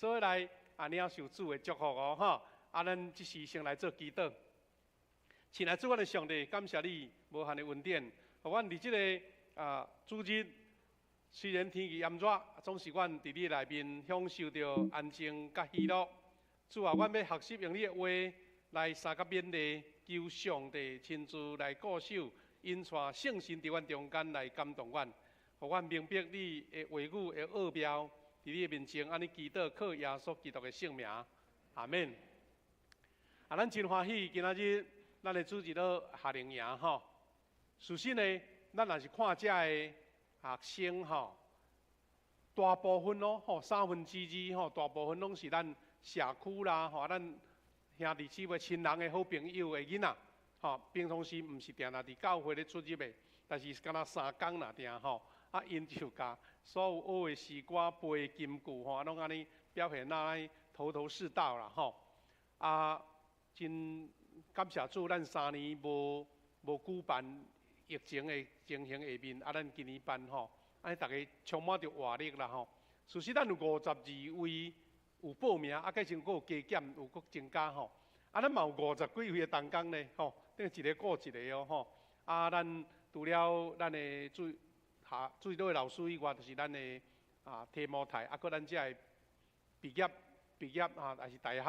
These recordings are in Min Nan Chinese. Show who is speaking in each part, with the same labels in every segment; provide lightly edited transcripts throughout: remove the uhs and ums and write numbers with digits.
Speaker 1: 所以來啊，領受主的祝福哦，吼！啊，咱這時先來做祈禱。親愛主，阮的上帝，感謝你無限的恩典，予阮佇這个主日，雖然天氣炎熱，總是阮佇你內面享受著安靜佮喜樂。主啊，阮欲學習用你的話來相佮勉勵，求上帝親自來顧守，引帶聖神佇阮中間來感動阮，予阮明白你的話語的奧妙。佇你的面前，按呢祈禱，靠耶穌基督的聖名，阿們。啊，咱真歡喜，今仔日咱的主日學夏令營吼。事實呢，咱若是看遮的學生吼，大部分咯吼，三分之二吼，大部分攏是咱社區啦吼，咱兄弟姊妹親人的好朋友的囡仔，吼，平常時毋是定定佇教會咧出入的，但是敢若三工爾定吼。啊，𪜶就共所有學的詩歌、背的金句吼，攏按呢表現啊頭頭是道啦吼。啊，真感謝主，咱3年無舉辦疫情的情形下面，啊，咱今年辦吼，按呢逐家充滿著活力啦吼。事實咱有52位有報名，啊，計算閣有加減，有閣增加吼。啊，咱嘛有五十幾位的同工呢，吼，等於一个顧一个哦吼。啊，咱除了咱的主下主日學的老師以外，就是咱的提摩太，啊，閣咱遮的畢業啊，也是大學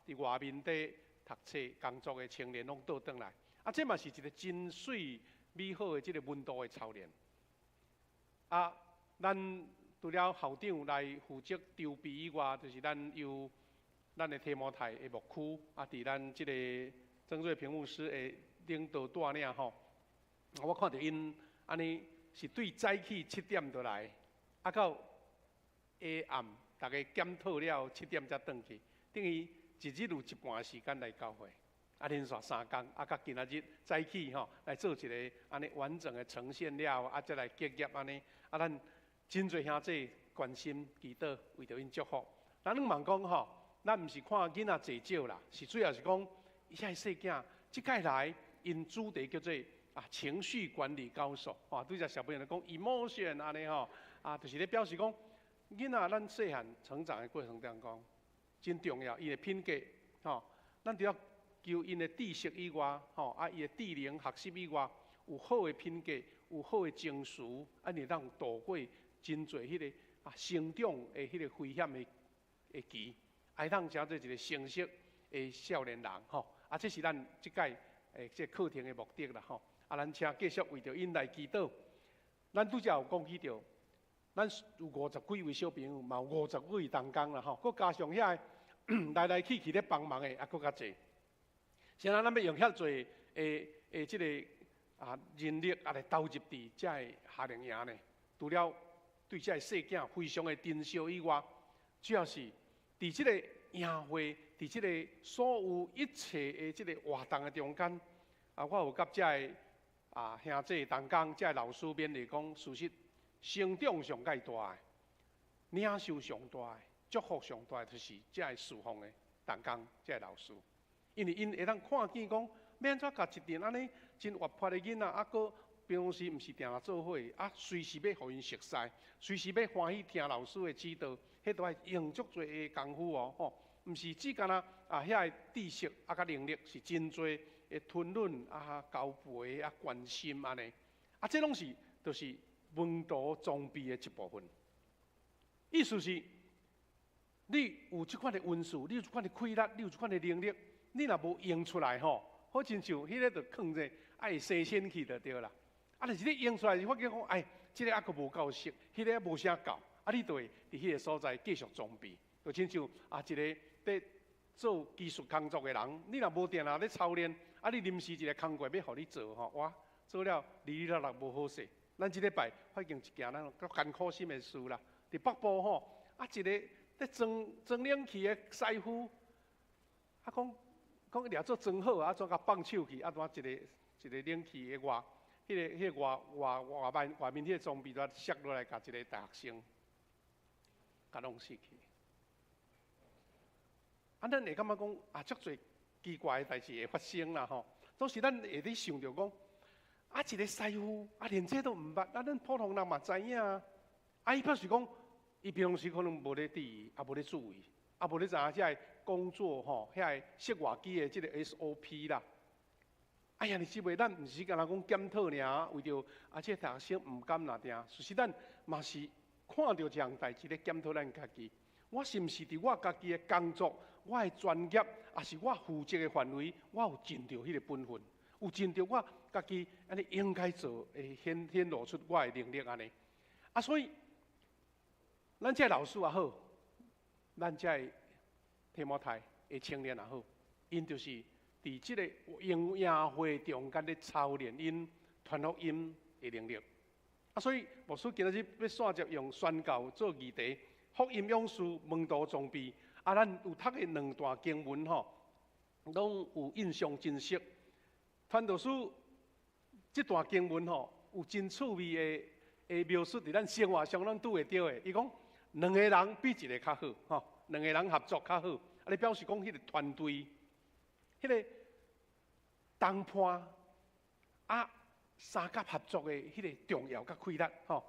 Speaker 1: 佇外面佇讀冊工作的青年攏倒轉來。啊，這嘛是一個真媠美好的這个門徒的操練。啊，咱除了校長來負責籌備以外，就是咱由咱的提摩太的牧區，啊，佇咱這個曾瑞平牧師的領導帶領吼，我看著𪜶按呢是對早起7點就來，啊到下暗，逐家檢討了7點才轉去，等於一日有一半時間來教會。啊，連續3工，啊，佮今仔日早起吼來做一个按呢完整的呈現了，啊，再來結業按呢。啊，咱真濟兄弟關心祈禱，為著𪜶祝福。咱攏問講吼，咱毋是看囡仔濟少啦，是主要是講遐細囝，這擺來𪜶主題叫做情緒管理高手，吼，對這小朋友來講，emotion 按呢吼，啊，就是咧表示講，囡仔咱細漢成長的過程當中，真重要，伊的品格，吼，咱除了求𪜶的知識以外，吼，啊，伊的智能學習以外，有好的品格，有好的情緒，按呢會當度過真濟彼个成長的彼个危險的期，會當成做一個成熟的少年人，吼，啊，這是咱這擺這課程的目的啦，吼。啊，咱請繼續為著𪜶來祈禱。咱拄才有講起著，咱有五十幾位小朋友，嘛有五十幾位同工啦，吼，閣加上遐个來來去去咧幫忙的，啊，閣較濟。現在咱欲用遐濟的這个人力啊來投入佇遮个夏令營呢，除了對遮个細囝非常的珍惜以外，主要是佇這個營會，佇這个所有一切的這个活動的中間，啊，我有佮遮个兄弟同工，遮个老師勉勵講，事實成長上蓋大的，領受上大的，祝福上大的，就是遮个侍奉的同工，遮个老師。因為𪜶會當看見講，欲按怎共一陣按呢真活潑的囡仔，啊，閣平常時毋是定定做伙，啊，隨時欲予𪜶熟似，隨時欲歡喜聽老師的指導，彼都愛用足濟的功夫哦，吼，毋是只干焦遐个知識啊，佮能力是真濟的吞忍啊、交陪啊、關心按呢，啊，這攏是就是門徒裝備的一部分。意思是，你有這款的恩賜，你有這款的氣力，你有這款的能力，你若無用出來吼，好親像彼个就囥著，愛生鉎去就對啦。啊，但是你用出來，就發覺講，哎，這个猶閣無夠熟，彼个無啥夠，啊，你就會佇彼个所在繼續裝備。就親像一个佇做技術工作的人，你若無定定咧操練，啊，你臨時一个工課欲予你做吼，哇，做了離離落落無好勢。咱這禮拜發現一件咱足艱苦心的事啦，佇北部吼，啊，一个咧裝裝冷氣的師傅，啊，講講掠做裝好，啊，怎共放手去，啊，怎一个一个冷氣的外，彼个外外外面外面彼个裝備都摔落來，共一个大學生共弄死去。啊，咱會感覺講啊，足濟奇怪的代誌會發生啦吼。總是咱會咧想著講，啊，一个師傅啊，連這都毋捌，啊，咱普通人嘛知影啊。啊，伊表示講，伊平常時可能無咧注意，也無咧注意。啊，無你知影這个工作吼，遐个室外機的這个 SOP 啦。哎呀，你姊妹，咱毋是干焦講檢討爾，為著啊，這個大學生毋敢若定，事實咱嘛是看著這項代誌咧檢討咱家己。我是毋是佇我家己的工作、我的專業，抑是我負責的範圍，我有盡著彼個本分，有盡著我家己按呢應該做，會顯顯露出我的能力按呢。啊，所以咱這个老師也好，咱這个提摩太的青年也好，𪜶就是佇這个營會中間咧操練𪜶傳福音的能力。啊，所以牧師今仔日欲煞接用宣教做議題，福音勇士門徒裝備。啊，咱有讀的兩段經文吼，攏有印象真深。傳道書這段經文吼，有真趣味的描述，佇咱生活上攏拄會著的。伊講兩个人比一个較好，吼，兩个人合作較好。啊，你表示講彼个團隊，彼个同伴啊，相佮合作的彼个重要佮氣力，吼。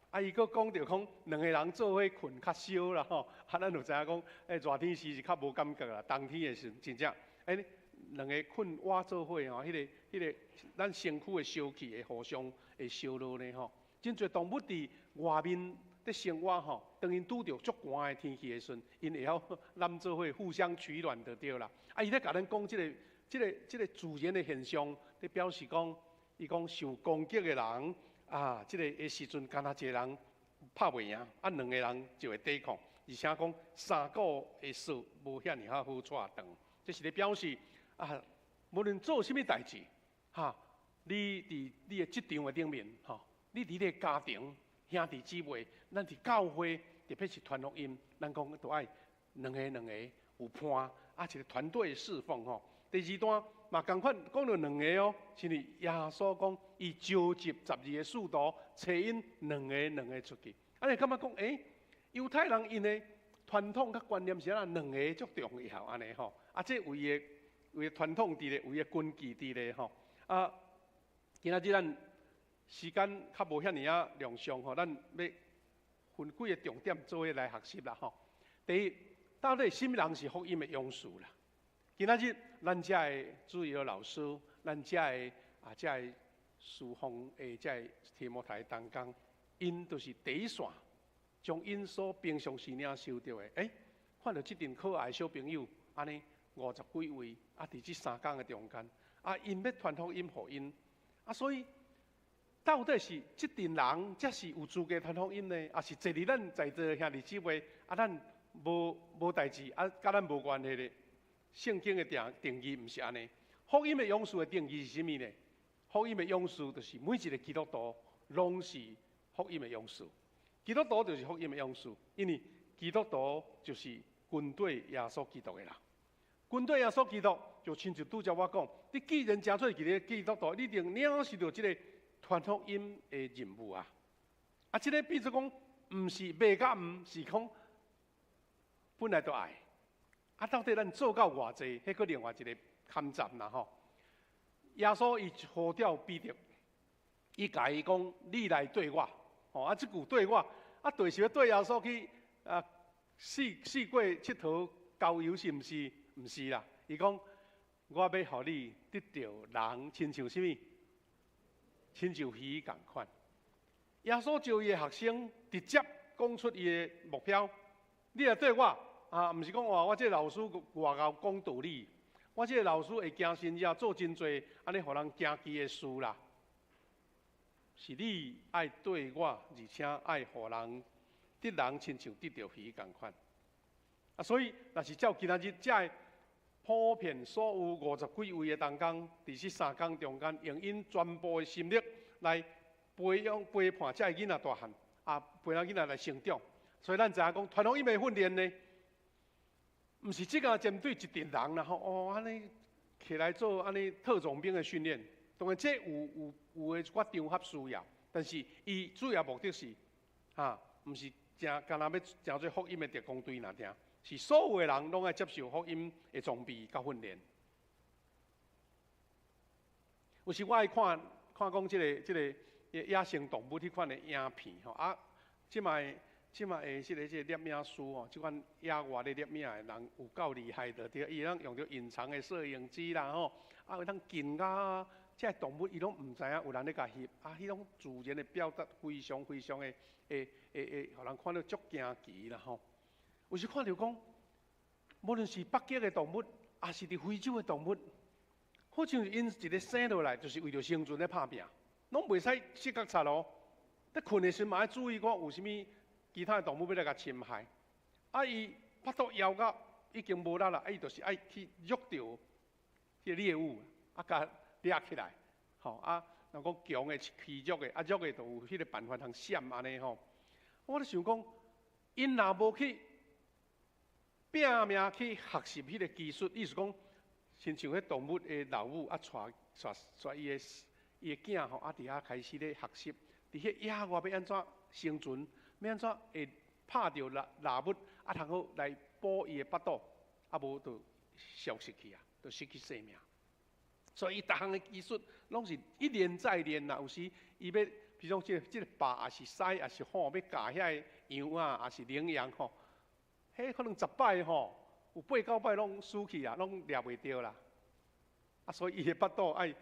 Speaker 1: 啊，伊閣講著講兩个人做伙睏較燒啦，吼。啊，咱就知影講，欸，熱天時是較無感覺啦，冬天的時陣真正，欸，兩个睏倚做伙吼，彼个咱身軀的燒氣會互相會燒熱呢，吼。真濟動物佇外面佇生活吼，當𪜶拄著足寒的天氣的時陣，𪜶會曉攬做伙互相取暖就對啦。啊，伊咧共咱講這個自然的現象，咧表示講，伊講受攻擊的人啊，這個的時陣，干焦一个人拍袂贏，啊，兩个人就會抵抗，而且講三股的索無遐爾仔好帶長，這是咧表示啊，無論做啥物代誌，哈，你佇你的職場的頂面，吼，你佇你的家庭、兄弟姊妹，咱佇教會，特別是傳福音，咱講都愛兩個兩個有伴，啊，一個團隊的侍奉吼。第二段嘛仝款講著兩個哦，是因為耶穌講，伊召集十二个使徒，差𪜶兩个兩个出去。啊，你感覺講，欸，猶太人𪜶的傳統佮觀念是按怎兩个足重要按呢吼？啊，這有伊的有伊的傳統佇咧，有伊的根基佇咧吼。啊，今仔日咱時間較無遐爾仔冗長吼，咱欲分幾个重點做伙來學習啦吼。第一，到底啥物人是福音的勇士啦？今仔日咱遮的主日老師，咱遮的啊，遮个侍奉的遮个提摩太同工，𪜶就是第一線，將𪜶所平常時領受著的，欸，看著這陣可愛小朋友，按呢五十幾位，啊，佇這三工的中間，啊，𪜶欲傳福音予𪜶，啊，所以到底是這陣人才是有資格傳福音呢，抑是坐佇咱在座的兄弟姊妹，啊，咱無無代誌，啊，佮咱無關係的？聖經的定定義毋是按呢。福音的勇士的定義是啥物呢？福音的勇士就是每一个基督徒攏是福音的勇士。基督徒就是福音的勇士，因為基督徒就是跟綴耶穌基督的人。跟綴耶穌基督，就親像拄才我講，你既然成做一个基督徒，你一定領受著這个傳福音的任務啊！啊，這个變做講，毋是袂佮毋是講本來就愛。啊，到底咱做到偌濟？彼閣另外一个勘察啦吼。耶穌伊呼召彼得，伊共伊講：你來綴我。吼，啊，這句綴我，啊，綴是欲綴耶穌去啊，四四界𨑨迌郊遊是毋是？毋是啦。伊講：我欲予你得著人，親像啥物？親像魚仝款。耶穌召伊的學生，直接講出伊的目標：你來綴我。啊，毋是講哇，我這个老師偌𠢕講道理，我這个老師會行神跡做真濟，按呢予人驚奇的事啦。是你愛綴我，而且愛予人得人親像得著魚仝款。啊，所以若是照今仔日遮个普遍所有五十幾位的同工，佇這三工中間，用𪜶全部的心力來培養、陪伴遮个囡仔大漢，啊，陪伴囡仔來成長。所以咱知影講，傳福音的訓練呢，毋是只個針對一陣人啦吼，哦，按呢起來做按呢特種兵的訓練，當然這有有有的一寡場合需要，但是伊主要目的是，哈，毋是誠干焦欲成做福音的特工隊爾爾，是所有的人攏愛接受福音的裝備佮訓練。有時我愛看看講這个這个野生動物彼款的影片吼，啊，這擺這馬的這個攝影師吼，這款野外咧攝影的人有夠厲害的，對，伊會當用著隱藏的攝影機啦吼，啊會當近甲這个動物伊攏毋知影有人咧共翕，啊，彼種自然的表達非常非常的會會會，予人看著足驚奇啦吼。有時看著講，無論是北極的動物，抑是佇非洲的動物，好像𪜶一个生落來，就是為著生存咧拍拚，攏袂使失覺察哦。咧睏的時陣嘛愛注意講有啥物其他的動物欲來共侵害。啊，伊腹肚枵甲已經無力啦，啊，伊就是愛去捉著彼个獵物，啊，共掠起來，吼啊，若講強的是虛弱的，啊弱的就有彼個辦法通閃按呢吼。我咧想講，𪜶若無去拼命去學習彼個技術，意思講，親像彼動物的老母啊，帶帶帶伊的囝吼，啊，佇遐開始咧學習，佇彼野外欲按怎生存，欲按怎會拍著獵物，啊，通好來補伊的腹肚，啊，無就消失去啊，就失去性命。所以伊逐項的技術攏是一練再練啦。有時伊欲，比如講這個豹，抑是獅，抑是虎，欲咬遐个羊啊，抑是羚羊吼，彼可能十擺吼，有八九擺攏輸去啊，攏掠袂著啦。啊，所以伊的腹肚愛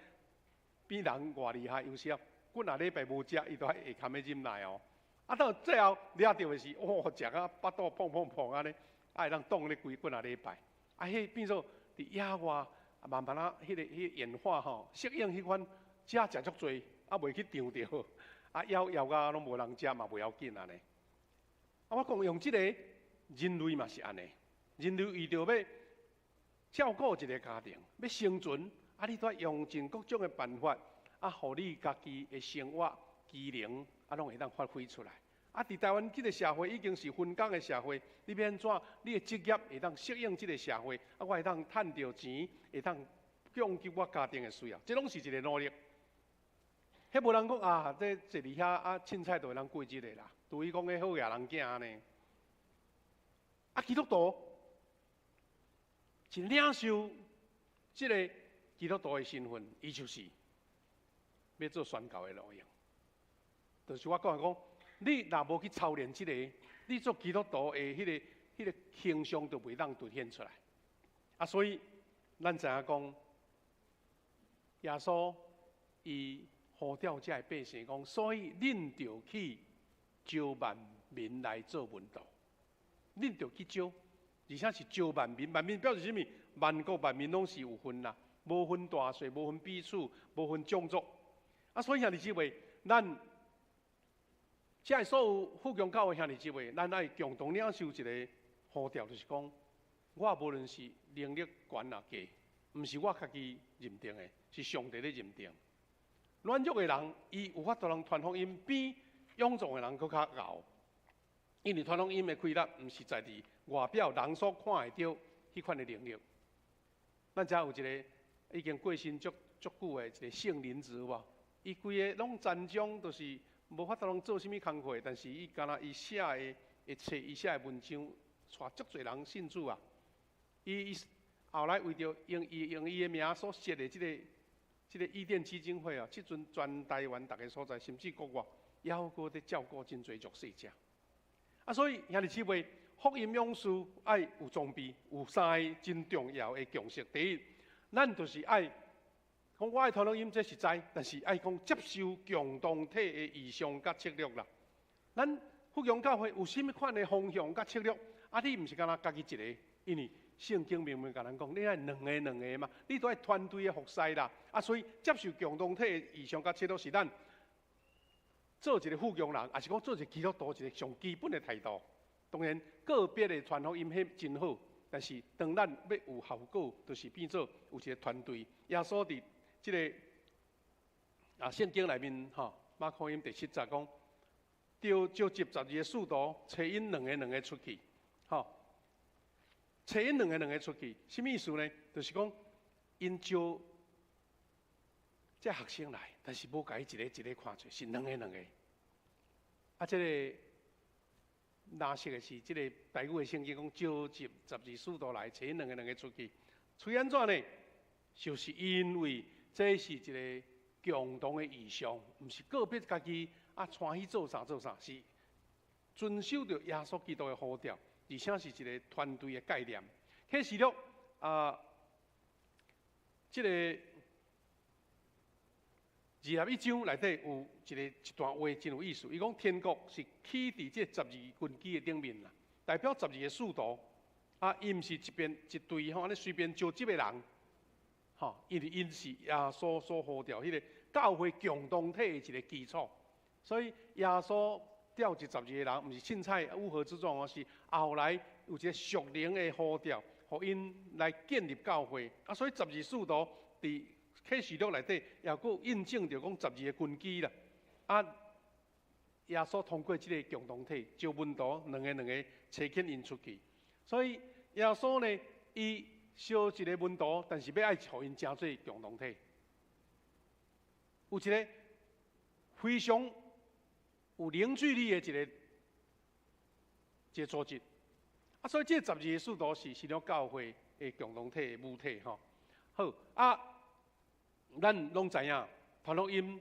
Speaker 1: 比人偌厲害，有時啊，幾若禮拜無食，伊都愛會堪欲忍耐哦。啊，到最後掠著的是，哇，食甲腹肚膨膨膨按呢，啊會當擋咧規幾若禮拜。啊，彼變做佇野外慢慢仔，彼個演化吼，適應彼款食食足濟，啊袂去著著，啊枵枵甲攏無人食嘛袂要緊按呢。啊，我講用這個人類嘛是按呢，人類為著欲照顧一個家庭，欲生存，啊，你都愛用盡各種的辦法，啊，予你家己的生活機能，啊，攏會當發揮出來。啊，佇台灣這個社會已經是分工的社會，你欲按怎，你的職業會當適應這個社會，啊，我會當趁著錢，會當供給我家庭的需要，這攏是一個努力。彼無人講啊，這坐佇遐啊，凊彩就會當過日的啦。除非講彼好額人囝按呢。啊，基督徒是領受這個基督徒的身份，伊就是欲做宣教的路用。就是我講的講，你若無去操練這個，你做基督徒的彼個形象就袂當凸顯出來。啊，所以咱知影講，耶穌伊呼召這个百姓講，所以恁著去招萬民來做門徒，恁著去招，而且是招萬民。萬民表示啥物？萬國萬民攏是有份啦，無分大細，無分彼此，無分種族。啊，所以兄弟姊妹，咱這个所有富強教會兄弟姊妹，咱愛共同領受一个呼召，就是講，我無論是能力懸抑低，毋是我家己認定的，是上帝咧認定。軟弱的人，伊有法度通傳福音，比勇壯的人閣較𠢕。因為傳福音的氣力，毋是在佇外表人所看會著彼款的能力。咱遮有一个已經過身足足久的一個聖靈子無？伊規个攏殘障，就是無法度通做啥物工課，但是伊敢若伊寫的冊，伊寫的文章，帶足濟人信主啊！伊後來為著用伊的名所設的這個伊甸基金會啊，這陣全台灣逐个所在，甚至國外，猶閣佇照顧真濟弱勢者。啊，所以兄弟姊妹，福音勇士愛有裝備，有三个真重要的共識。第一，咱就是愛講我愛傳福音，這是知，但是愛講接受共同體的異象佮策略啦。咱福音教會有啥物款的方向佮策略？啊，你毋是干焦家己一个，因為聖經明明共咱講，你愛兩个兩个嘛，你都愛團隊的服侍啦。啊，所以接受共同體的異象佮策略是咱做一個富強人，抑是講做一個基督徒一個上基本的態度。當然，個別的傳福音彼真好，但是當咱欲有效果，就是變做有一個團隊。耶穌佇這个聖經內面吼，馬可福音第七節講，著召集十二个使徒，差𪜶兩个兩个出去，吼，差𪜶兩个兩个出去，啥物意思呢？就是講，𪜶招這學生來，但是無共伊一个一个看做，是兩個兩個。啊，這个藍色的是這个台語的聖經講，召集十二使徒來，差𪜶兩個兩個出去。出去按怎呢？就是因為這是一個共同的異象，毋是個別家己啊，帶去做啥做啥，是遵守著耶穌基督的呼召，而且是一个團隊的概念。啟示錄啊，這个21章內底有一段話真有意思。伊講天國是起佇這十字根基的頂面啦，代表十二个使徒。啊，伊毋是一邊一隊吼，按呢隨便召集的人，吼，因為𪜶是耶穌所呼召彼个教會共同體的一個基礎。所以耶穌召集十二個人，毋是凊彩烏合之眾哦，是後來有一個屬靈的呼召，予𪜶來建立教會。啊，所以十二使徒佇啟示錄內底也閣印證著講十二个根基啦。啊，耶穌通過這个共同體，招門徒兩个兩个差遣𪜶出去。所以耶穌呢，伊召一个門徒，但是欲愛予𪜶成做共同體，有一个非常有凝聚力的一个組織。啊，所以這十二个使徒是新約教會的共同體的母體吼。好啊，咱攏知影，傳福音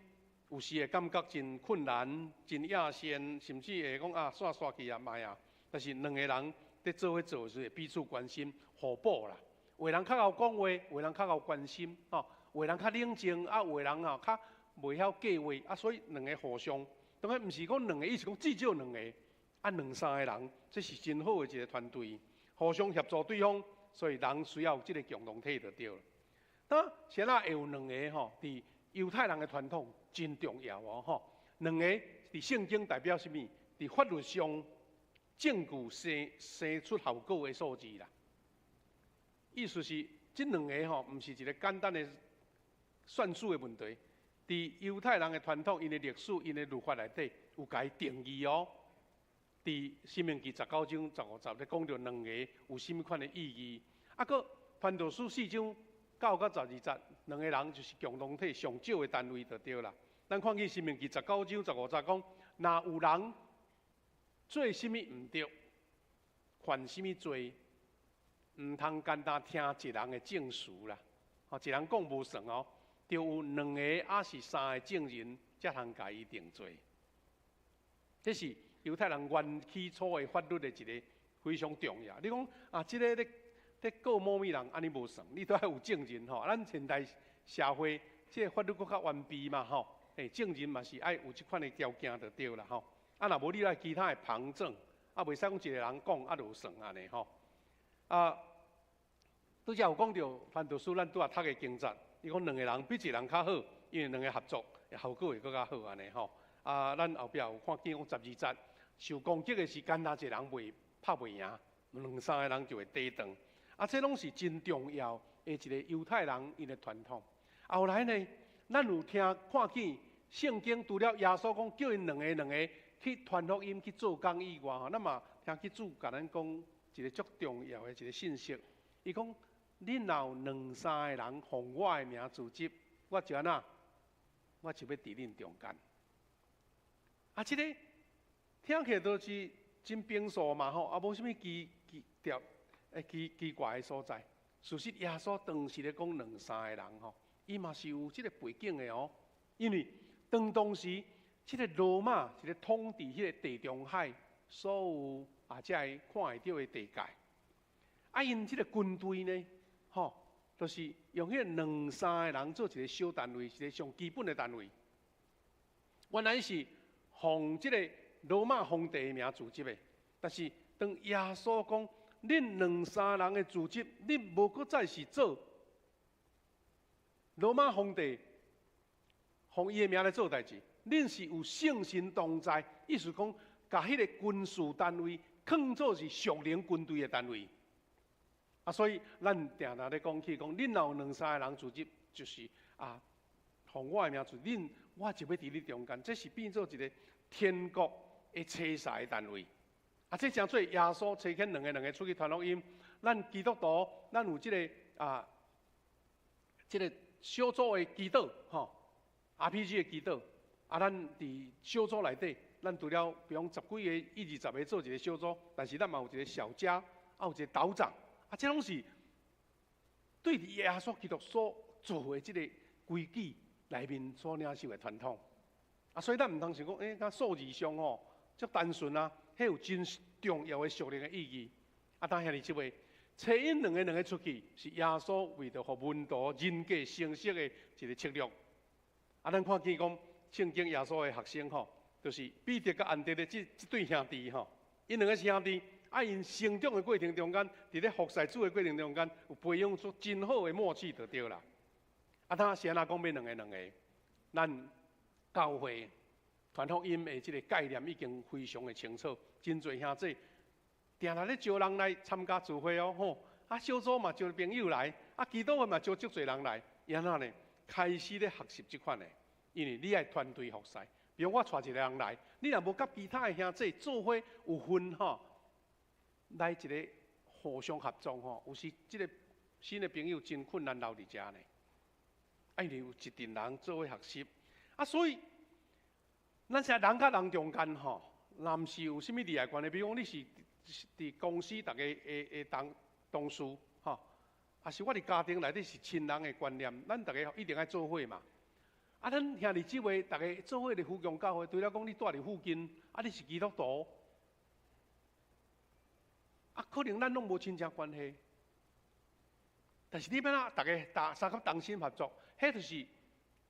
Speaker 1: 有時會感覺真困難、真野線，甚至會講啊，煞煞去啊，莫啊。但是兩个人佇做伙做時，會彼此關心、互補啦。有的人較𠢕講話，有的人較𠢕關心，吼；有的人較冷靜，啊，有的人啊較袂曉計劃，啊，所以兩个互相，當然毋是講兩个，伊是講至少兩个，啊，兩三个人，這是真好的一个團隊，互相協助對方，所以人需要這个共同體就對了。當啥人會有兩个吼？佇猶太人的傳統真重要哦，吼。兩个佇聖經代表啥物？佇法律上證據生出效果的數字啦。意思是，這兩个吼，毋是一个簡單的算數的問題。佇猶太人的傳統，𪜶的歷史、𪜶的律法內底有共伊定義哦。佇申命記19章15節咧講著兩个有啥物款的意義。啊，閣傳道書4章9到12節，兩个人就是共同體上少的單位就對啦。咱看見申命記十九章十五節講，若有人做啥物毋對，犯啥物罪，毋通干焦聽一人的證詞啦。吼，一人講無算哦，著有兩个抑是三个證人，才通共伊定罪。這是猶太人原起初的法律的一个非常重要。你講啊，這个咧告某物人，按呢無算，你都愛有證人吼。咱現代社會，這个法律閣較完備嘛吼。欸，證人嘛是愛有這款的條件就對啦吼。啊，若無你愛其他的旁證，啊，袂使講一个人講啊就算按呢吼。啊，拄才有講著傳道書，咱拄仔讀的經節，伊講兩个人比一个人較好，因為兩个合作，效果會閣較好按呢吼。啊，咱後壁有看見講12節，受攻擊的是干焦一个人袂拍袂贏，兩三个人就會抵擋。啊，這攏是真重要的一个猶太人𪜶的傳統。後來呢，咱有聽看見聖經除了耶穌講叫𪜶兩个兩个去傳福音去做工以外，吼，咱嘛聽見主共咱講一个足重要的一个信息。伊講：恁若有兩三个人奉我的名聚集，我就按怎？我就欲佇恁中間。啊，這个聽起來都是真平素嘛，吼，啊，無啥物奇奇特、奇奇怪的所在。事實耶穌當時咧講兩三个人吼，伊嘛是有這个背景的哦。因為當時，這个羅馬一个統治彼个地中海所有啊，這个看會著的地界。啊，𪜶這个軍隊呢，吼，就是用彼个兩三个人做一个小單位，一个上基本的單位。原來是奉這个羅馬皇帝的名組織的，但是當耶穌講，恁兩三人的組織，恁無閣再是做羅馬皇帝奉伊的名來做代誌，恁是有聖神同在，意思講，共彼个軍事單位囥做是屬靈軍隊的單位。啊，所以咱定定咧講起講，恁若有兩三個人組織，就是啊，奉我的名組，恁我就欲佇恁中間，這是變做一个天國的差使的單位。啊，這成做耶穌差遣兩个兩个出去傳福音。咱基督徒，咱有這个啊，這个小組的祈禱，吼，RPG 的祈禱。啊，咱佇小組內底，咱除了比如講十幾个、一二十个做一个小組，但是咱嘛有一个小家，啊有一个島長，啊，這攏是對耶穌基督所做的這个規矩內面所領受的傳統。啊，所以咱毋通想講，欸，敢數字上吼，足單純啊，彼有真重要的屬靈的意義。啊，當兄弟姊妹，差𪜶兩个兩个出去，是耶穌為著予門徒人格成熟的一个策略。啊，咱看見講聖經耶穌的學生吼，就是彼得佮安德烈這這對兄弟吼，𪜶兩个是兄弟，啊，𪜶成長的過程中間，佇咧服侍主的過程中間，有培養出真好的默契就對啦。啊，他是按怎講欲兩个兩個？咱教會傳福音的這个概念已經非常的清楚，真濟兄弟定定咧招人來參加聚會哦，吼！啊，小組嘛招朋友來，啊，祈禱會嘛招足濟人來，按怎呢？開始咧學習這款的，因為你愛團隊服侍。比如我帶一个人來，你若無佮其他的兄弟做伙有份吼，來一个互相合作吼，有時這个新的朋友真困難留佇遮呢。啊，因為有一陣人做伙學習，啊，所以咱現在人佮人中間吼，若毋是有啥物利害關係，比如講你是佇公司逐家的同同事吼，抑是我佇家庭內底是親人的觀念，咱逐家一定愛做伙嘛。啊，咱兄弟姊妹逐家做伙佇福強教會，除了講你住佇附近，啊，你是基督徒，啊，可能咱攏無親戚關係，但是你欲按怎逐家大相佮同心合作，彼就是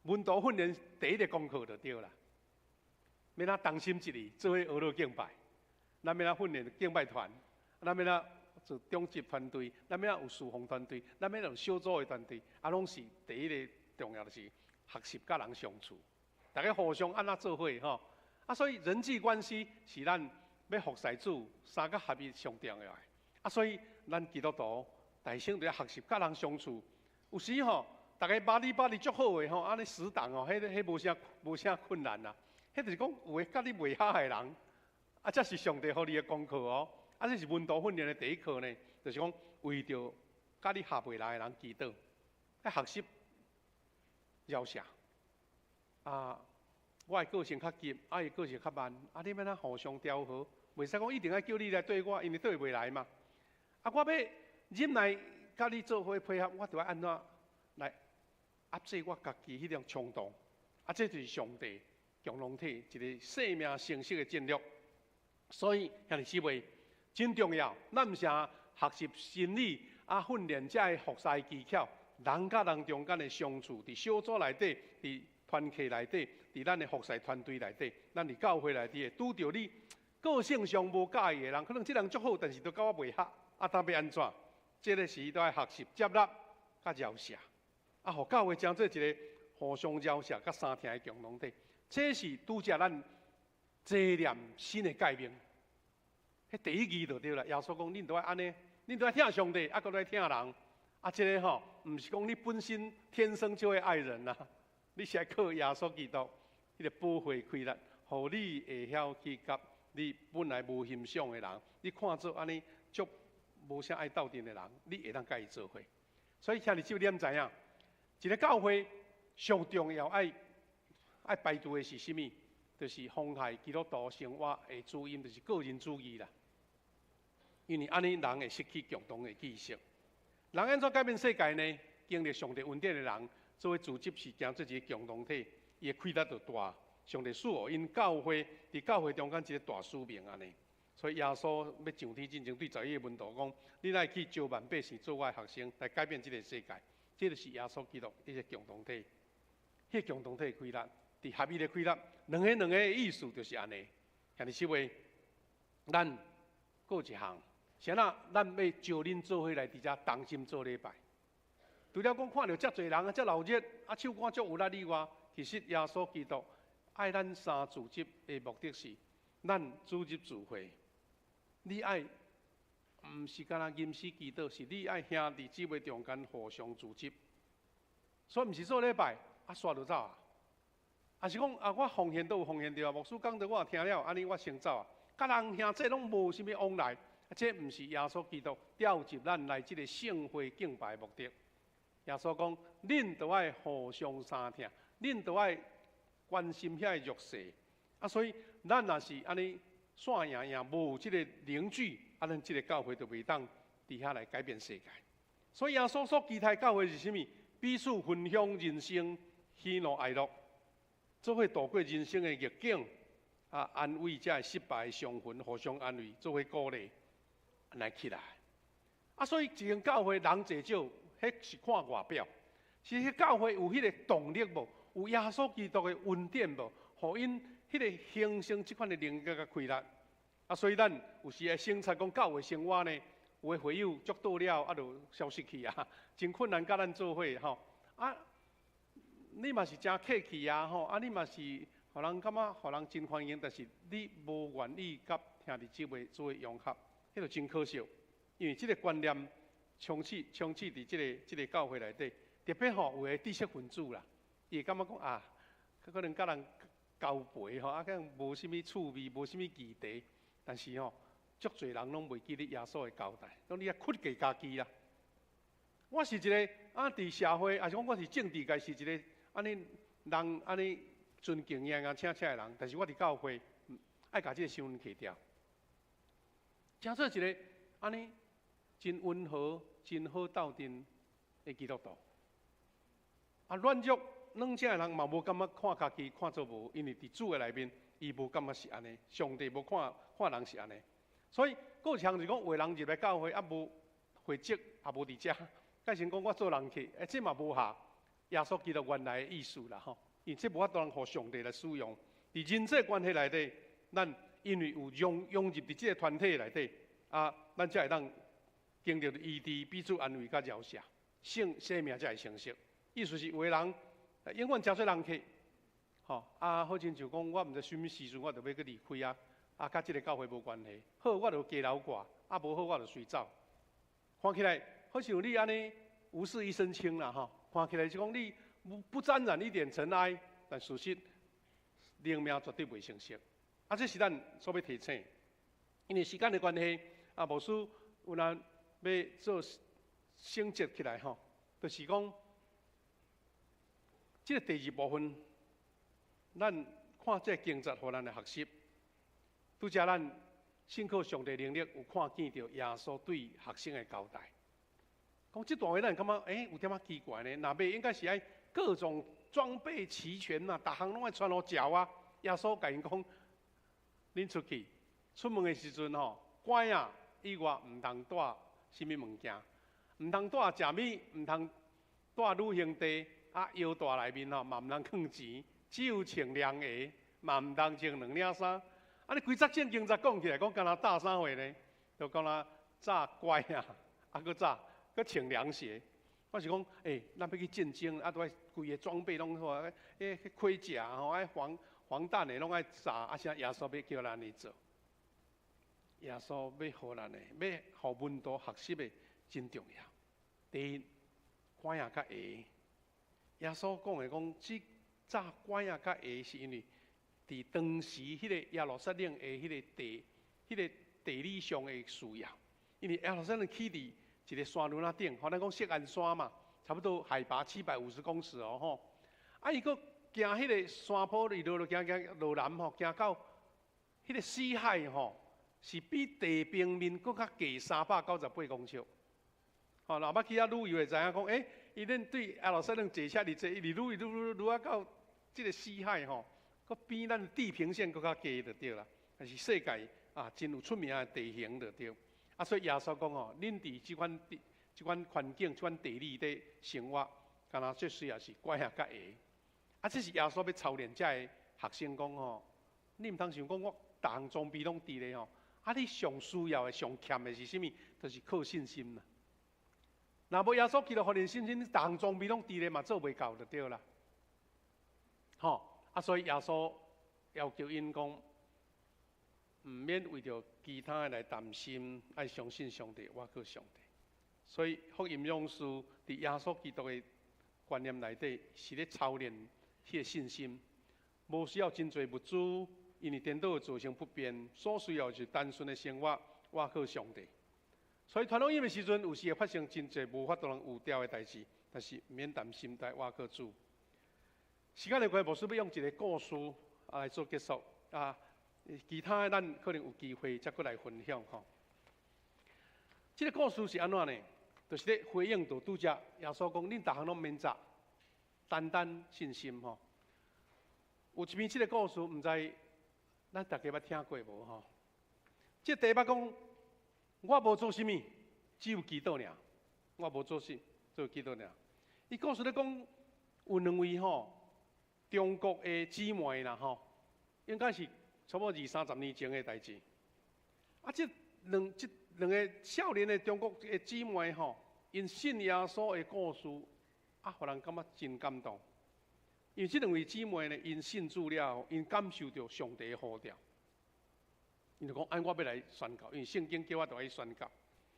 Speaker 1: 門徒訓練第一个功課就對啦。欲按怎同心一意做伙學樂敬拜，咱欲按怎訓練敬拜團，咱欲按怎做長執團隊，咱欲按怎有侍奉團隊，咱欲按怎有小組的團隊，啊，攏是第一个重要就是學習佮人相處，逐家互相按怎做伙吼。啊，所以人際關係是咱欲服侍主三佮合一上重要的。啊，所以咱基督徒大先就愛學習佮人相處。有時吼，逐家 buddy buddy 足好的吼，按呢死黨哦，彼彼無啥無啥困難啦。彼就是講有的佮你袂合的人，啊，這是上帝予你的功課哦。啊，這是門徒訓練的第一課呢，就是講為著佮你合袂來的人祈禱，愛學習饒赦。啊，我的個性較急，啊，伊個性較慢，啊，你欲按怎互相調和？袂使講一定愛叫你來綴我，因為綴袂來嘛。啊，我欲忍耐佮你做伙配合，我就愛按怎來壓制我家己彼種衝動。啊，這就是上帝共同體一个生命成熟的戰略。所以兄弟姊妹真重要，咱毋是學習心理啊，訓練這个服侍技巧，人佮人中間的相處，佇小組內底，佇團契內底，佇咱的服侍團隊內底，咱佇教會內底會拄著你個性上無佮意的人，可能這人足好，但是都佮我袂合，啊，當欲按怎？這个時都愛學習接納佮饒赦，啊，予教會成做一个互相饒赦佮相疼的共同體。這是拄才咱這念新的誡命。彼第一義就對啦。耶穌講，恁都愛按呢，恁都愛疼上帝，啊，閣愛疼人。啊，這个吼，毋是講你本身天生就會愛人啦，你是愛靠耶穌基督彼个寶血氣力，予你會曉去佮你本來無欣賞的人，你看做按呢足無啥愛鬥陣的人，你會當佮伊做伙。所以兄弟姊妹，你毋知影，一个教會上重要愛愛排除的是啥物？就是妨害基督徒生活的主因，就是個人主義啦。因為按呢人會失去共同的意識。人按怎改變世界呢？經歷上帝恩典的人，做伙組織是成做一个共同體，伊的氣力就大。上帝賜予𪜶教會，佇教會中間一个大使命按呢。所以耶穌欲上天進前，對十一个門徒講：恁愛去招萬百姓做我的學生，來改變這个世界。這就是耶穌基督彼个共同體，彼个共同體的氣力，佇合一的氣力，兩个兩个的意思就是按呢。兄弟姊妹，咱閣一項，啥那咱欲招恁做伙來佇遮同心做禮拜。除了講看著遮濟人啊，遮鬧熱，啊手汗足有力以外，其實耶穌基督愛咱三組織的目的是，咱組織聚會，你愛毋是干焦吟詩祈禱，是你愛兄弟姊妹中間互相組織。所以毋是做禮拜，啊煞就走啊。抑是講啊，我奉獻都有奉獻著啊，牧師講的我也聽了，按呢我先走啊。佮人兄弟攏無啥物往來，這毋是耶穌基督召集咱來這个聖會敬拜的目的。耶穌講，恁都愛互相相疼，恁都愛關心遐个弱勢。啊，所以咱若是按呢散掖掖，無這个凝聚，啊，咱這个教會就袂當佇遐來改變世界。所以耶穌所期待教會是啥物？彼此分享人生喜怒哀樂，做伙度過人生的逆境，啊，安慰遮的失敗傷痕，互相安慰，做伙鼓勵，來起來。啊，所以一間教會人濟少，彼是看外表。是彼教會有彼個動力無？有耶穌基督的恩典無？予𪜶彼個形成這款的能力佮氣力。啊，所以咱有時會省察講教會生活呢，有的會友足倒了，啊，就消失去啊，真困難佮咱做伙吼。啊，你嘛是誠客氣啊吼，啊，你嘛是予人感覺予人真歡迎，但是你無願意佮兄弟姊妹做伙融合，彼就真可惜。因為這個觀念充斥充斥佇這個教會內底，特別吼有的知識分子啦，伊會感覺講啊，可能佮人交陪吼，啊，可能無啥物趣味，無啥物議題，但是吼，足濟人攏袂記得耶穌的交代，講你愛克制家己啦。我是一個啊，佇社會，抑是講我是政治界是一個按呢人按呢尊敬贏啊請請的人，但是我佇教會愛共這個身份去掉，成做一個按呢真溫和、真好鬥陣的基督徒。啊，軟弱軟正的人嘛無感覺看家己看做無，因為佇主的內面，伊無感覺是按呢，上帝無看看人是按呢。所以，閣有一項就是講，有的人入來教會啊，無會籍，也無佇遮，改成講我做人客，欸，這嘛無合耶穌基督原來的意思啦吼。因為這無法度通予上帝來使用。佇人際關係內底，咱因為有融入佇這個團體內底，啊，咱才會當經歷醫治、彼此安慰佮饒赦，生命才會成熟。意思是有的人永遠誠濟人客，吼啊，好親像講，我毋知啥物時陣，我就欲閣離開啊，啊，佮這個教會無關係。好，我就加留掛；啊，無好，我就隨走。看起來好像你按呢無事一身輕啦，吼！看起來是講你不沾染一點塵埃，但事實靈命絕對袂成熟。啊，這是咱所欲提醒。因為時間的關係，啊，牧師有若欲做總結起來吼，就是講，這個第二部分，咱看這個經節，予咱來學習。拄才咱信靠上帝能力，有看見著耶穌對學生的交代。講這段話，咱感覺有點仔奇怪呢。若欲應該是愛各種裝備齊全嘛，逐項攏愛穿好腳啊。耶穌共𪜶講，恁出去出門的時陣吼，拐仔以外毋通帶啥物物件，毋通帶食物，毋通帶旅行袋，啊腰帶內面吼嘛毋通囥錢，只有穿涼鞋，嘛毋通穿兩領衫。啊，你規節聖經才講起來，講敢若紮啥貨呢？就敢若紮拐仔，啊，閣紮，閣穿涼鞋。我是講，咱欲去戰爭，啊，都愛規个裝備攏好啊，彼盔甲吼，愛防彈的攏愛紮，啊，啥耶穌欲叫咱按呢做？耶穌欲予咱的，欲予門徒學習的真重要。第一，拐仔佮鞋。耶穌講的講，這紮拐仔佮鞋，是因為佇當時彼個耶路撒冷的彼個地理上的需要。因為耶路撒冷起佇一個山崙仔頂，吼，咱講錫安山嘛，差不多海拔750公尺哦，吼。啊，伊閣行彼個山坡，伊落落行行落南吼，行到彼個死海吼，是比地平面閣較低398公尺。吼，若捌去遐旅遊會知影講，伊恁對耶路撒冷坐車佇坐，一直旅旅旅旅啊到這個死海吼，閣比咱地平線閣較低就對啦。但是世界啊，真有出名的地形就對。啊，所以耶穌講吼，恁佇這款環境、這款地理底生活，敢若最需要是拐仔佮鞋。啊，這是耶穌欲操練遮的學生講吼，你毋通想講我逐項裝備攏佇咧吼，啊，你上需要的、上欠的是啥物？就是靠信心啦。若無耶穌基督予恁信心，你逐項裝備攏佇咧嘛，做袂到就對啦。吼，啊，所以耶穌要求𪜶講，毋免為著其他的來擔心，愛相信上帝，倚靠上帝。所以福音勇士佇耶穌基督的觀念內底，是咧操練彼個信心，無需要真濟物資，因為顛倒會造成不便，所需要是單純的生活，倚靠上帝。所以傳福音的時陣，有時會發生真濟無法度通預料的代誌，但是毋免擔心，來倚靠主。時間的關係，牧師欲用一個故事啊來做結束啊。其他的咱可能有機會再閣來分享吼。這個故事是按怎呢？就是咧回應到拄才耶穌講，恁逐項攏免紮，單單信心吼。有一篇這個故事，毋知咱大家捌聽過無吼？這題目講，我無做啥物，只有祈禱爾。我無做事，只有祈禱爾。伊故事咧講，有兩位吼中國的姊妹啦吼，應該是差不多二三十年前的代誌。啊，這兩個少年的中國的姊妹吼，𪜶信耶穌的故事，啊，予人感覺真感動。因為這兩位姊妹呢，𪜶信主了後，𪜶感受著上帝的呼召，𪜶就講：按我欲來宣教，因為聖經叫我著愛去宣教。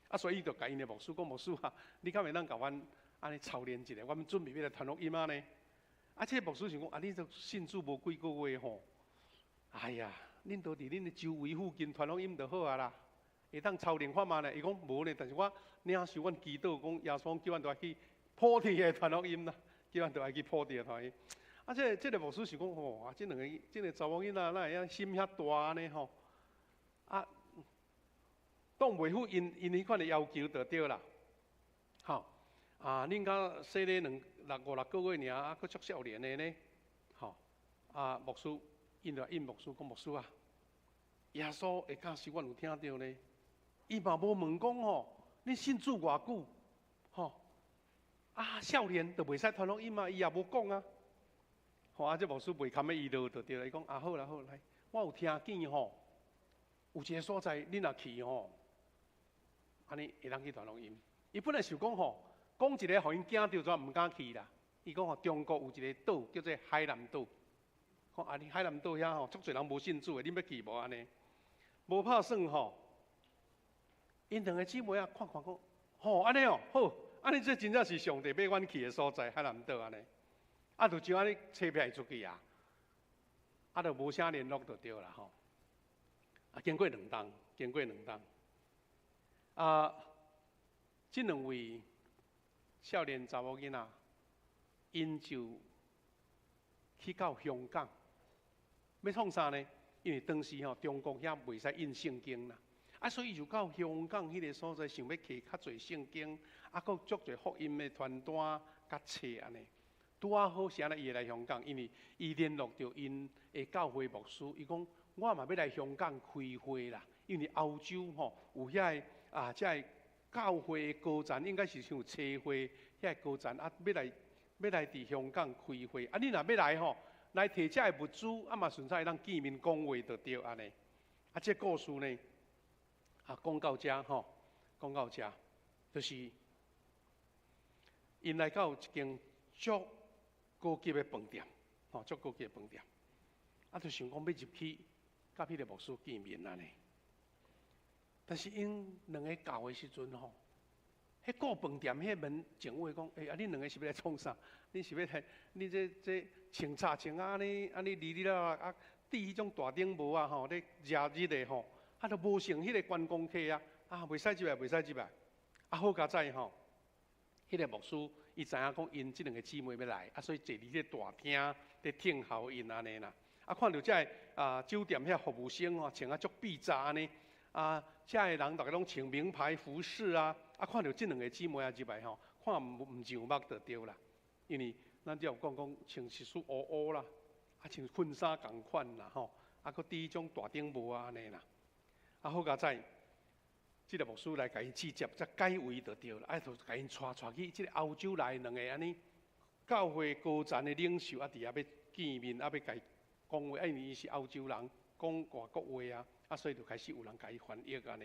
Speaker 1: 啊，所以伊就共𪜶的牧師講：牧師啊，你敢會當共阮按呢操練一下？阮準備欲來傳福音啊呢？啊，這個牧師想講：啊，你都信主無幾個月吼，哎呀，恁都佇恁的周圍附近傳福音就好啊啦，會當操練看覓呢？伊講無呢，但是我領受阮祈禱講，耶穌叫阮著愛去普天的傳福音啦，叫阮著愛去普天的傳福音。啊，這個牧師想講吼，啊，這兩個查某囡仔哪會遐心遐大呢吼？啊，當袂符𪜶彼款的要求就對啦。吼，啊，恁敢細咧兩六五六個月爾，啊，閣足少年的呢？吼，啊，牧師，𪜶就應牧師講，牧師啊，耶穌的教示阮有聽著呢，伊嘛無問講吼，恁信主偌久？吼，啊，少年就袂使傳福音啊，伊也無講啊。吼，啊，這牧師袂堪欲伊落就對啦，伊講啊，好啦好來，我有聽見吼，有一個所在，恁若去吼，按呢會當去傳福音。伊本來想講吼，講一個予𪜶驚著，就毋敢去啦。伊講吼，中國有一個島叫做海南島，講啊，你海南島遐吼，足濟人無信主的，恁欲去無按呢？無拍算吼，𪜶兩個姊妹啊，看看講，吼，按呢哦，好，按呢這真正是上帝欲阮去的所在，海南島按呢。啊，就就按呢車票出去啊，啊，就無啥聯絡就對啦吼。啊，經過兩冬，經過兩冬，啊，這兩位少年查某囡仔，𪜶就去到香港，欲創啥呢？因為當時吼中國遐袂使印聖經啦，啊，所以就到香港彼個所在，想欲摕較濟聖經，啊，閣足濟福音的傳單佮冊按呢。拄仔好是按呢，伊會來香港，因為伊聯絡著𪜶的教會牧師，伊講我嘛欲來香港開會啦，因為歐洲吼有遐個啊，這個教會的高層應該是像差會遐個高層啊，欲來佇香港開會，啊，你若欲來吼，來提這個物資，啊嘛順便會當見面講話就對按呢。啊，這故事呢，啊講到遮吼，講到遮，就是𪜶來到一間足高級的飯店，吼，足高級的飯店，啊，就想講欲入去佮彼個牧師見面按呢。但是𪜶兩个到的時陣吼，彼顧飯店彼個門警衛講：欸，啊，恁兩個是欲來創啥？恁是欲來？恁這穿插穿啊，按呢按呢離離啦啊，戴彼種大頂帽啊吼，咧遮熱的吼，啊，都無像彼個觀光客啊，啊，袂使入來，袂使入來。啊，好佳哉吼，彼個牧師伊知影講𪜶這兩個姊妹欲來，啊，所以坐佇彼個大廳咧聽候𪜶按呢啦。啊，看著這个啊酒店遐服務生吼，穿啊足匕雜按呢，啊，遮个人逐个攏穿名牌服飾啊，啊，看著這兩個姊妹仔入來吼，看毋上目就對啦。因為咱只有講講穿西裝烏烏啦，啊穿婚紗仝款啦吼，啊閣戴彼種大頂帽啊按呢啦。啊好佳哉，這個牧師來共𪜶接接，才解圍就對啦。啊，就共𪜶帶去這個歐洲來兩个按呢教會高層的領袖啊，佇遐欲見面，啊欲共伊講話，啊因為伊是歐洲人，講外國話啊，啊所以就開始有人共伊翻譯按呢。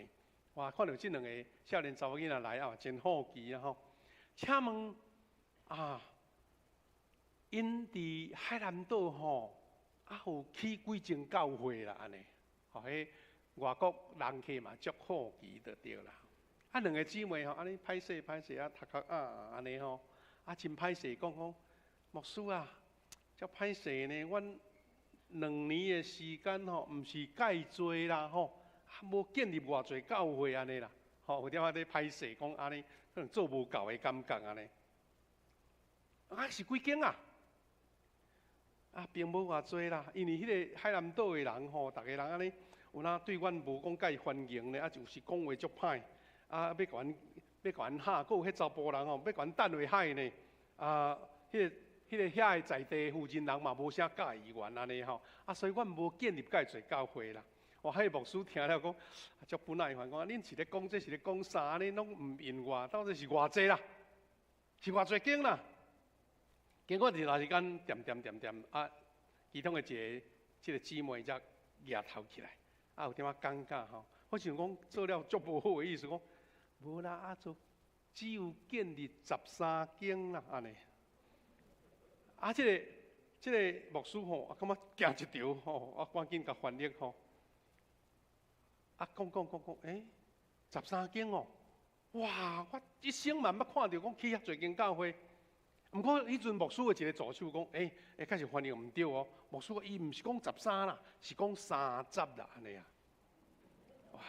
Speaker 1: 哇，看著這兩个少年查某囡仔來啊，真好奇啊吼。請問啊，𪜶佇海南島吼，啊有起幾間教會啦按呢？吼，彼外國人客嘛足好奇就對啦。啊，兩個姊妹吼，按呢歹勢歹勢啊，頭殼啊按呢吼，啊真歹勢講講，牧師啊，足歹勢呢，阮兩年的時間吼，毋是蓋濟啦吼，啊無建立偌濟教會按呢啦，吼有點仔咧歹勢講按呢，可能做無夠的感覺按呢。啊是幾間啊？啊，並無偌濟啦，因為彼个海南島的人吼，逐个人按呢，有哪對阮無講介歡迎呢，啊就是講話足歹，啊欲共阮嚇，閣有彼查埔人吼，欲共阮擲落海呢，啊，彼个彼个遐个在地附近人嘛無啥佮意阮按呢吼，啊，所以阮無建立蓋濟教會啦。哇，彼個牧師聽了講，足不耐煩，講恁是咧講這是咧講啥？恁攏毋應我，到底是偌濟啦？是偌濟間啦？結果一段時間，恬恬恬恬啊，其中的一个這个姊妹才舉頭起來，啊，有點仔尷尬吼。我想講做了足無好的意思，講無啦，啊做只有建立13間啦，按呢。啊，這個牧師吼，啊，感覺驚一條吼，啊，趕緊共翻譯吼。啊，講講講講，欸，十三間哦，哇！我一生嘛毋捌看著講起遐濟間教會。毋過彼陣牧師的一個助手講，欸，欸，確實翻譯毋對哦。牧師伊毋是講十三啦，是講30啦，按呢啊。哇！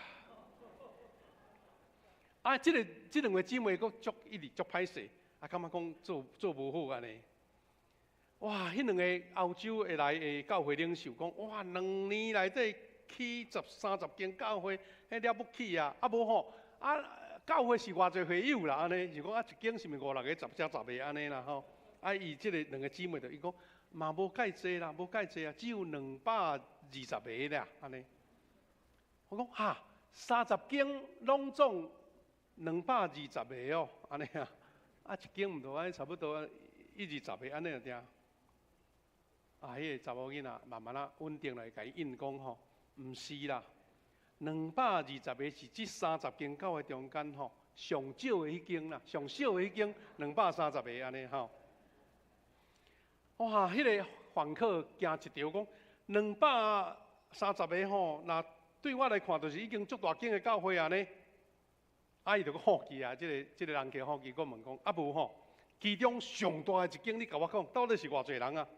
Speaker 1: 啊，這兩個姊妹閣足一直足歹勢，啊，感覺講做做無好按呢。哇！彼兩個歐洲的來的教會領袖講，哇，2年內底起30間教會，彼了不起啊！啊無吼，啊教會是偌濟會友啦，按呢是講啊一間是毋是五六个、十加十个按呢啦吼？啊，伊這个兩個姊妹就伊講嘛無蓋濟啦，無蓋濟啊，只有220個啦，按呢。我講哈，30間攏總220個哦，按呢啊，啊一間毋著按呢差不多一二十个按呢就對。啊，彼个查某囡仔慢慢仔穩定來共伊應講吼，毋是啦，220個是這三十間教會中間吼上少的彼間啦，上少的彼間230個按呢吼。哇，彼个訪客驚一條講230個吼，若對我來看，就是已經足大間的教會啊呢。啊，伊就閣好奇啊，這個人客好奇，閣問講，啊無吼，其中上大的一間，你共我講，到底是偌濟人啊？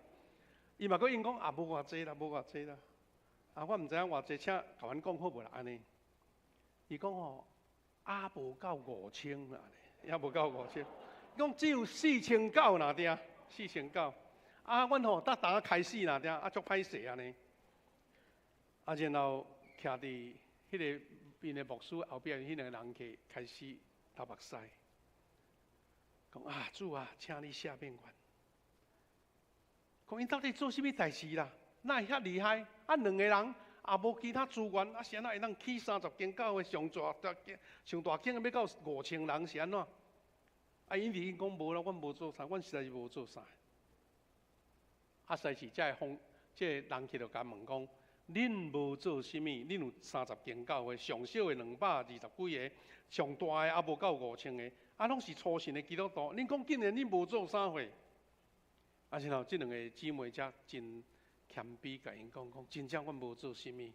Speaker 1: 伊嘛閣應講，啊無偌濟啦，無偌濟啦。啊，我毋知影偌濟，請共阮講好無啦？按呢？伊講吼，猶無夠5000啦，猶無夠五千。講只有4900爾定，四千九。啊，阮吼逐逐開始爾定，啊足歹勢按呢。啊，然後徛佇彼个𪜶的牧師後壁，彼兩个人客開始流目屎，講啊主啊，請你赦免阮。講𪜶到底做啥物代誌啦？哪會遐厲害？啊，兩个人也無其他資源，啊，是按怎會當起三十間教會上大間上大間欲到5000人是按怎？啊，𪜶伫講無啦，阮無做啥，阮實在是無做啥。啊，實在是這个風，這个人客就共問講：恁無做啥物？恁有三十間教會，上少的220幾个，上大的猶無夠5000個，啊，攏是初信的基督徒。恁講竟然恁無做啥貨？啊，然後這兩个姊妹才真謙卑，共𪜶講講，真正阮無做啥物，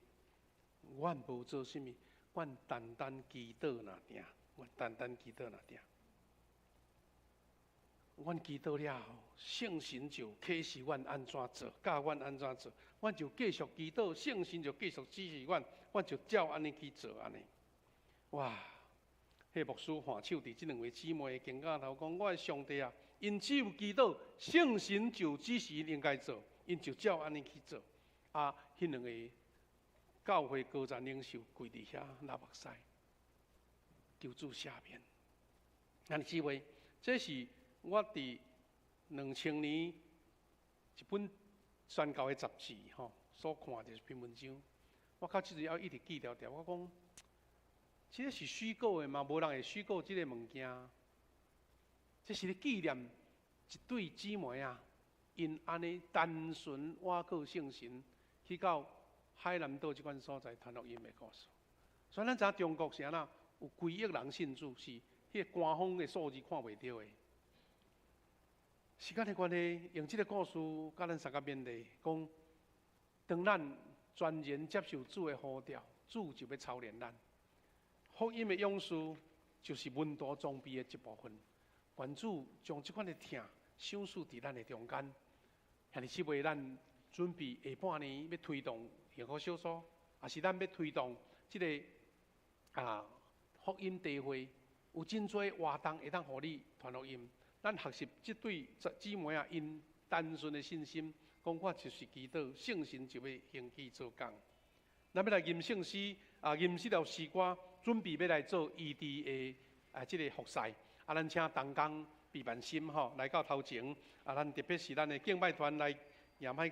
Speaker 1: 阮無做啥物，阮單單祈禱爾定，阮單單祈禱爾定。阮祈禱了後，聖神就啟示阮按怎做，教阮按怎做，阮就繼續祈禱，聖神就繼續指示阮，阮就照按呢去做按呢。哇！彼牧師挽手佇這兩位姊妹的肩胛頭講：我的上帝啊，𪜶只有祈禱，聖神就指示𪜶應該做，𪜶就照按呢去做。啊，彼兩個教會高層領袖跪佇遐流目屎，求主赦免。兄弟姊妹，這是我佇2000年一本宣教的雜誌吼所看著一篇文章，我到這陣猶一直記牢牢。我講，這个是虛構的嗎？無人會虛構這个物件。這是咧紀念一對姊妹啊，𪜶按呢單純倚靠聖神，去到海南島這款所在傳福音的故事。所以咱知影中國是按怎，有幾億人信主，是彼個官方的數字看袂著的。時間的關係，用這个故事共咱相共勉勵，講當咱全然接受主的呼召，主就欲操練咱。福音的勇士就是門徒裝備的一部分。願主將這款的疼賞賜佇咱的中間。兄弟姊妹，咱準備下半年欲推動幸福小組，抑是咱欲推動這个啊福音聚會，有真濟活動會當予你傳福音。咱學習這對姊妹啊，𪜶單純的信心，講我就是祈禱，聖神就欲興起做工。咱欲來吟聖詩啊，吟這條詩歌，準備欲來做醫治的啊，這个服侍。啊，咱請同工。避慢心吼來到頭前，啊，咱特別是咱的敬拜團來也歹。